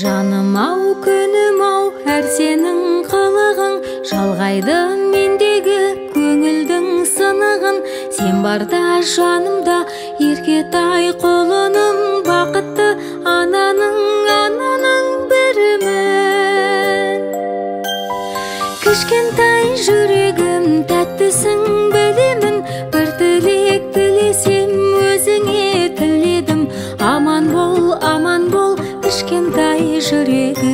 Жаным ау, күнім ау, әр сенің қылығың жалғайды мендегі көңілдің сынығын. Сен барда жанымда еркетай құлыным, бақытты ананың, ананың бірімін. Кішкентай жүрегім, тәттісің білемін, бір тілек тілесем өзіңе тіледім. Аман бол, аман бол, кішкентай жүрегім.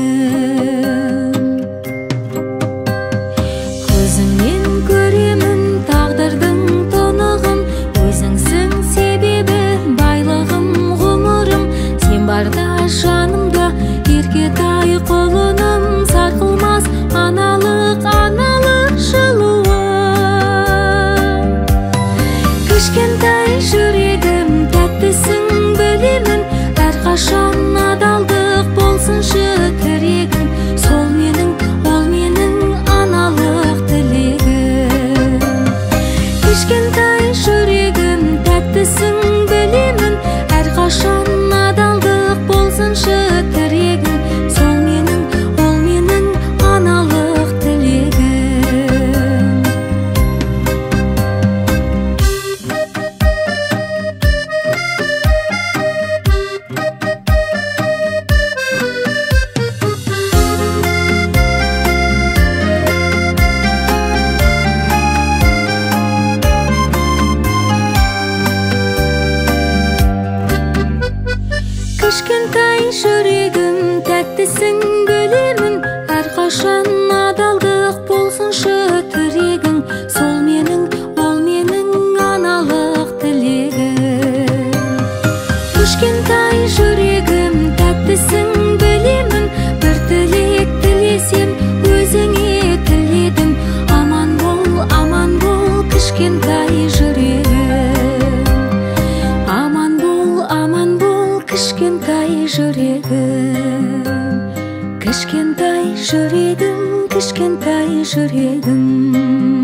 Көзіңнен көремін тағдырдың тұнығын, өзіңсің себебі байлығым, ғұмырым. Сен барда жанымда еркетай құлыным, сарқылмас аналық, аналық жылуым. Кішкентай жүрегім, тәттісің білемін, әрқашан адалдық болсыншы тірегің. Сол менің, ол менің аналық тілегім. Кішкентай жүрегім, тәттісің білемін, әрқашан адалдық болсыншы тірегің. Сол менің, ол менің аналық тілегім. Кішкентай жүрегім, тәттісің білемін, әрқашан адалдық болсыншы тірегің. Сол менің, ол менің аналық тілегім. Кішкентай жүрегім, тәттісің білемін, бір тілек тілесем өзіңе тіледім. Аман бол, аман бол, кішкентай жүрегім. Аман бол, аман бол, кішкентай жүрегім. Кішкентай жүрегім, кішкентай жүрегім.